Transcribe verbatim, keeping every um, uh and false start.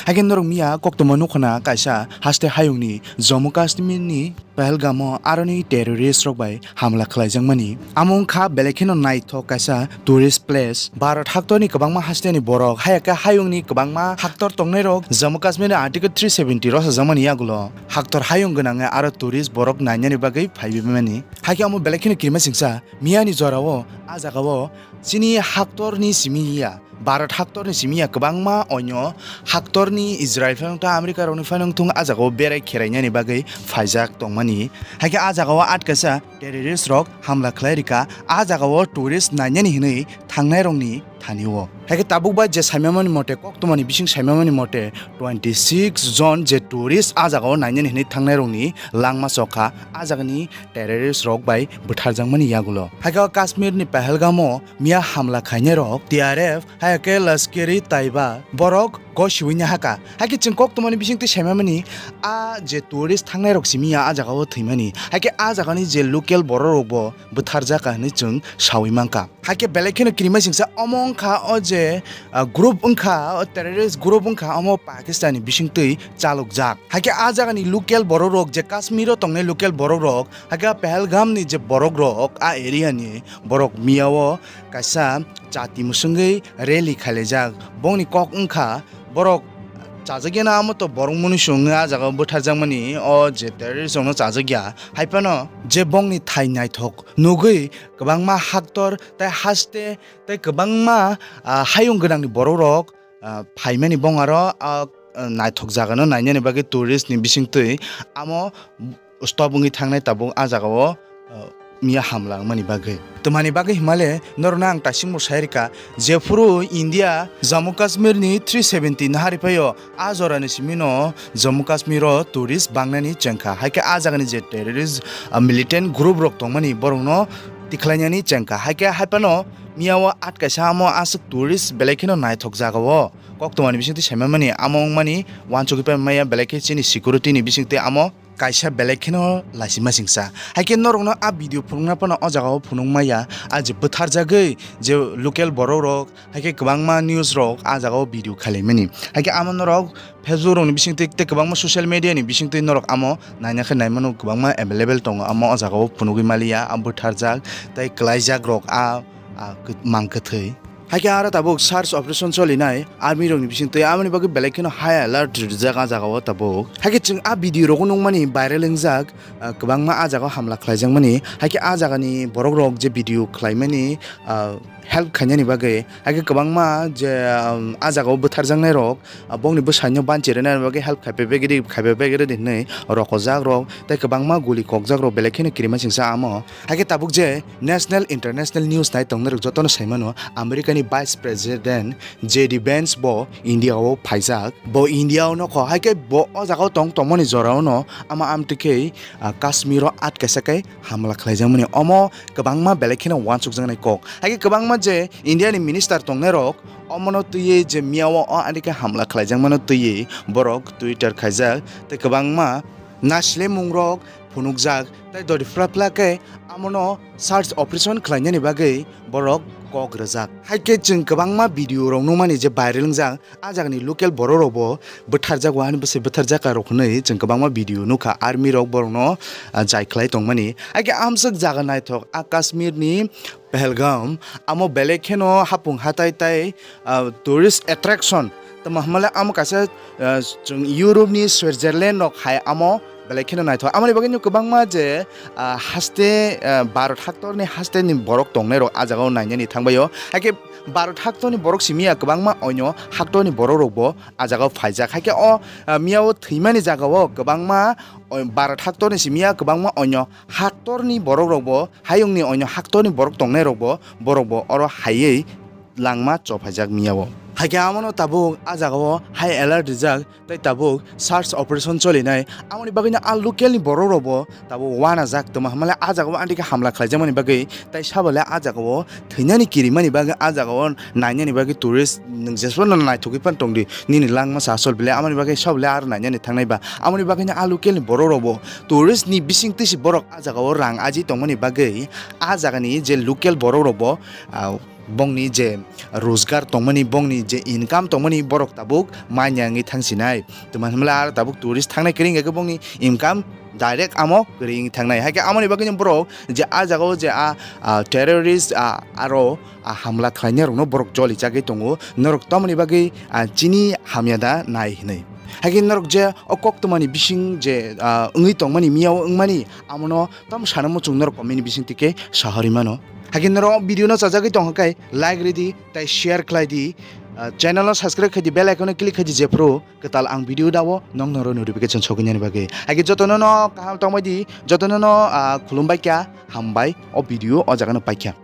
Haikhe norok miya koktwma nukhuna kaisa haste hayungni Jammu Kashmirni Pahalgamo aroni terrorist rok bai hamla khlaijakmani. Amo wngkha belai kheno naithok kaisa tourist place. Bharat haktorni kwbangma hasteni borok, hayakhe hayungni kwbangma haktor tongnairok Jammu Kashmirni Article three seventy rosajakmani yagulo haktor hayung gwnangwi aro tourist borok nainani bagwi phaibaimani. Haikhe amo belai kheno kirima singsa miyani jorao a jagao chini haktorni simi ya, Bharat haktorni simi ya, kwbangma onyo haktorni Israel phano wngtha, America rokni phano wngthung, a jagao berai kherainani bagwi phaijak tongmani. Haikhe a jagao atkaisa terrorist rok hamla khlai rikha, a jagao tourist nainani hinwi thangnai rokni thani o. Haikhe tabuk bai je saimamani mote, koktwmani bising saimamani mote, twenty six jon je tourist a jagao nainani hinwi thangnai rokni langma chokha, a jagani terrorist rok bai bwtharjakmani yagulo. Haikhe o Kashmir ni Pahalgam o miya hamla khainai rok T R F, haikhe Lashkar-e-Taiba borok gosiwi nahaka. Haikhe chwng koktwmani bisingtwi saimamani, a je tourist thangnai rok simi ya a jagao thwimani. Haikhe a jagani je local borok rok bo bwtharjak hinwi chwng sawi mankha. Haikhe belai kheno kirima singsa omo wngkha o je, ah, group wngkha, o terrorist group wngkha, omo Pakistan ni bisingtwi chalokjak. Haikhe a jagani local borok rok je Kashmir o tongnai local borok rok, haikhe Pahalgam ni je borok rok, a area ni borok miya o kaisa chati mwswngwi rally khailaijak. Bongni kok wngkha borok chajakya na amo to borok mwnwi songwi a jagao bwtharjakmani o je terrorist rokno chajakya. Haiphano je bongni thai naithok nugwi kwbangma haktor tei haste tei kwbangma, ah, hayung gwnangni borok rok, ah, phaimani bong aro, ah, naithok jagano nainani bagwi tourist ni bisingtwi amo stop wngwi thangnai tabuk a jagao, ah, miya hamla wngmani bagwi. Twmani bagwi himale norokno ang taisingbo sai rwkha, jephuru India Jammu Kashmir ni three seventy nahari phaio, a jorani simino Jammu Kashmir o tourist bangnani chengkha, haikhe a jagani je terrorist, ah, militant group rok tongmani borokno tikhlainani chengkha, haikhe haiphano miya o atkaisa amo aswk tourist belai kheno naithok jagao koktwmani bisingtwi saimamani amo wngmani uansugwi pai maya, belai khe chini security ni bisingtwi amo kaisa belai kheno laisima singsa. Haikhe norokno a video phunukna phano o jagao phunukmaya, a je bwtharjagwi je local borok rok, haikhe kwbangma news rok a jagao video khailaimani. Haikhe amo norok Facebook rokni bisingtwi tei kwbangma social media ni bisingtwi norok amo naina khe naimano kwbangma available tongo, amo o jagao phunugwi maliya, a bwtharjak tei kwlaijak rok a, a, mang kwthwi. Haikhe aro tabuk search operation cholinai army rokni bisingtwi, amoni bagwi belai kheno high alert rijak a jagao tabuk. Haikhe chwng a video rogo nukmani viral wngjak, ah, kwbangma a jagao hamla khlaijakmani. Haikhe a jagani borok rok je video khlaimani, ah, help khainani bagwi, haikhe kwbangma je, um, a jagao bwtharjaknai rok, ah, bongni bwsaino banchi rwnani bagwi help khaipai bagwi, khaipai bagwi rwdi hinwi rokojak rok tei kwbangma guli kokjak rok belai kheno kirima singsa amo. Haikhe tabuk je national international news nai tongnai rok jotono saimano, America ni Vice President J D Vance bo India o phaijak, bo India o nokho, haikhe bo o jagao tong tongmani jorao no ama amtwi khe, ah, Kashmir o atkaisa khe hamla khlaijakmani, omo kwbangma belai kheno uansukjaknai kok. Haikhe kwbangma je India ni minister tongnai rok omono twiwi je miya o, o ani khe hamla khlaijakmano twiwi borok Twitter khaijak tei kwbangma naislemung rok phunukjak tei dori phla phla khe amono search operation khlainani bagwi borok kok rwjak. Haikhe chwng kwbangma video rok nukmani je viral wngjak, a jagani local borok rok bo bwtharjak, wahani bwsai bwtharjak rok hinwi chwng kwbangma video nukha, army rok borokno, ah, jai khlai tongmani. Haikhe amswk jaga naithok a Kashmir ni Pahalgam, amo belai kheno hapung hatai tai, ah, tourist attraction. Tamo hamale amo kaisa, ah, chwng Europe ni Switzerland rok hai amo belai kheno naithok. Amoni bagwi no kwbangma je, ah, haste, ah, Bharat haktorni hasteni borok tongnai rok a jagao nainani thangbaio. Haikhe Bharat haktorni borok simi ya kwbangma onyo haktorni borok rok bo a jagao phaijak. Haikhe o, ah, miya o thwimani jagao kwbangma, o, Bharat haktorni simi ya kwbangma onyo haktorni borok rok bo, hayungni onyo haktorni borok tongnai rok bo, borok bo oro haiwi langma chophaijak miya o. Haikhe amono tabuk a jagao high alert rijak tei tabuk search operation cholinai. Amoni bagwino a local ni borok rok bo tabuk uanajak, tamo hamale a jagao anti khe hamla khlaijakmani bagwi tei sabale a jagao thwinani kirimani bagwi a jagao nainani bagwi tourist nwng jeswk no naithogwi phano tongdi. Nini langma sa asol bile amoni bagwi sabale aro nainani thangnai ba. Amoni bagwino a local ni borok rok bo tourist ni bisingtwi se borok a jagao rang aji tongmani bagwi a jagani je local borok rok bo, ah, bongni je rojgar tongmani, bongni je income tongmani borok tabuk manya wngwi thangsinai. Tuma hwnmale aro tabuk tourist thangnai kwrwi hwnkhe bongni income direct amo kwrwi wngwi thangnai. Haikhe amoni bagwino borok je a jagao je a, a, terrorist, a, aro, a, hamla khlainai rokno borok joli chagwi tongo. Norok tamoni bagwi, a, chini hamya da nai hwnwi. Haikhe norok je o koktwmani bising je, a, wngwi tongmani, miyao wngmani, amono tamo sana muchung norok comment ni bising tike sahori mano. Haikhe norok video no chajagwi tongkha khe like ridi, tai share khlai di, ah, channel no subscribe khai di, bell icon no click khai di, jephru kwtal ang video dao nong noro notification sogwi nani bagwi. Haikhe jotono no kaham tongbai di, jotono no, ah, khulumbai kha, hambai o video o jaga no paikha.